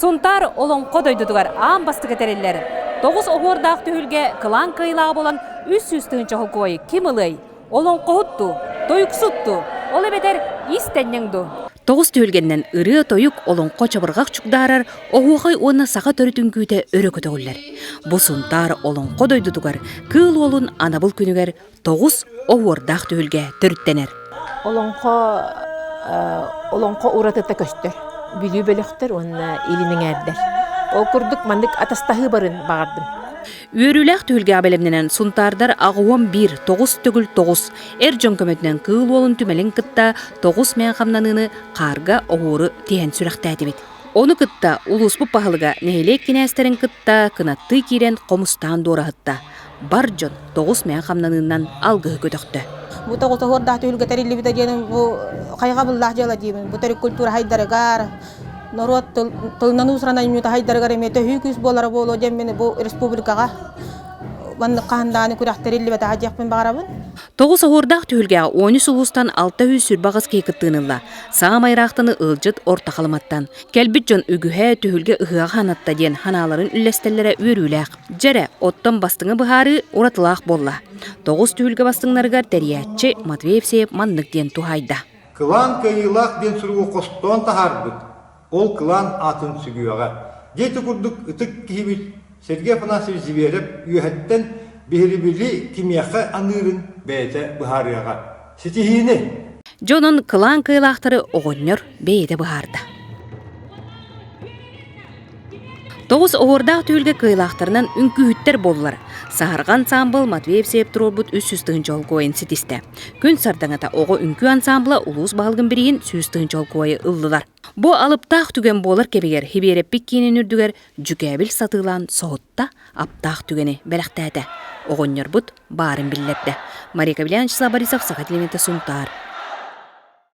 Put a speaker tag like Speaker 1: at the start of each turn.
Speaker 1: Сунтаар Олоҥхо дойдутугар аан бастакы тэриллэр. Тоҕус оһуордаах түһүлгэ кылаан кыайыылааҕа буолан 300 тыһыынча холкуойу ким ылыай? Олоҥхоһут дуу, тойуксут дуу, ол эбэтэр иистэнньэҥ дуу? Тоҕус түһүлгэннэн ырыа-тойук, олоҥхо чабырҕах чугдаарар, оһуохай уонна саха төрүт үҥкүүтэ өрө көтөҕүллэр. Бу Сунтаар Олоҥхо дойдутугар Кыыл Уолун анабыл күнүгэр тоҕус оһуордаах түһүлгэ төрүттэнэр.
Speaker 2: Олоҥхо олоҥхо уратыта көстөр. Бүлүү бөлөхтөр уонна илин эҥээрдэр. Ол курдук маннык атастаһыы барын баҕардым.
Speaker 1: Үөрүүлээх түһүлгэҕэ бэлэмнэнэн Сунтаардар 81, 9 9 эр дьон көмөтүнэн Кыыл Уолун түмэлин кытта тоҕус мээн хамнаныыны хаарга оһуору тиһэн сүрэхтээтибит. Ону кытта улууспут баһылыга нэһилиэк кинээстэрин кытта кынаттыы киирэн хомустаан дуораһытта. Бар дьон тоҕус мээн хамнаныынан алгыһы көтөхтө.
Speaker 3: Бу тоҕус оһуордаах түһүлгэ тэриллибитэ диэн бу хайҕабыллаах дьыала диибин. Бу төрүт культура хайдарыгар, норуот тылынан уусуран айымньыта хайдарыгар эмиэ төһүү күүс буолара буолуо диэн мин бу республикаҕа маннык хаһан даҕаны күрэх тэриллибэтэҕэ диэхпин баҕарабын.
Speaker 1: Тоҕус оһуордаах түһүлгэҕэ 13 улуустан 628 киһи кыттыыны ылла. Саамай ыраахтаны ыалдьыт Орто Халыматтан. Кэлбит дьон үгүһэ түһүлгэ ыһыаҕа ханатта диэн ханааларын үллэстэллэрэ үөрүүлээх. Дьэрэ, оттон бастыҥы быһаарыы уратылаах буолла. Тоҕус түһүлгэ бастыҥнарыгар тэрийээччи Матвей Евсеев маннык диэн туһаайда.
Speaker 4: Кылаан кыайыылаах диэн суругу хостоон таһаарбыт, ол кылаан аатын сүгүөҕэ. Диэти курдук ытык киһибит Сергей Афанасьевич Зверев үөһэттэн биһирибили кимиэхэ аныырын бэйэтэ быһаарыаҕа. Ситиһиини!
Speaker 1: Дьонун кылаан кыайыылаахтары оҕонньор бэйэтэ быһаарда. Тоҕус оһуордаах түһүлгэ кыайыылаахтарынан үҥкүүһүттэр буоллулар. Саһарҕа ансаамбыл Матвеев Сиэп туруорбут 300 тыһыынча холкуойун ситистэ. Күн сардаҥата оҕо үҥкүү ансаамбыла улуус баһылыгын бирииһин 100 тыһыынча холкуойу ыллылар. Бу алыптаах түгэн буолар кэмигэр Хибиэрэппит киинин үрдүгэр дьүкээбил сатыылаан соһутта, аптаах түгэни бэлэхтээтэ. Оҕонньорбут баарын биллэрдэ. Мария Кавлян, Вячеслав Борисов, Саха телевидениетэ Сунтаар.